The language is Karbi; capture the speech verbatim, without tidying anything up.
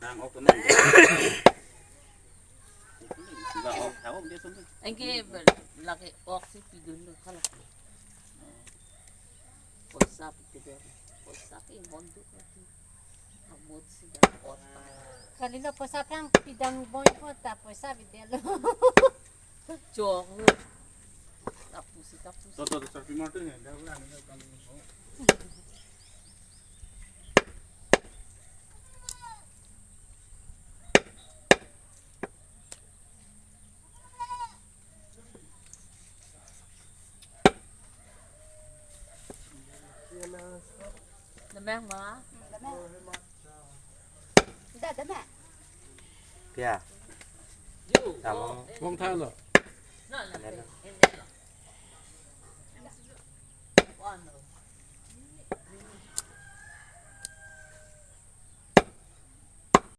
Ang ok tu nang. Ba ok, ha ok dia sumbi. Anke ber-, lake ok si pidun lo kala. Poisa pidun. Poisa ke inghon tu kati. Amut si dak kota. Kalilo poisa aphrang pidang boi kota, poisa pidelo. Chong. Tapusi, tapusi. Toto, toto, sarpi martu ya, dah ulang, dah ulang. Damang ma? Damang. Da, damang. Pia. Ju. Tamo. Bong tha lo. Na, na, Ano? Wan lo.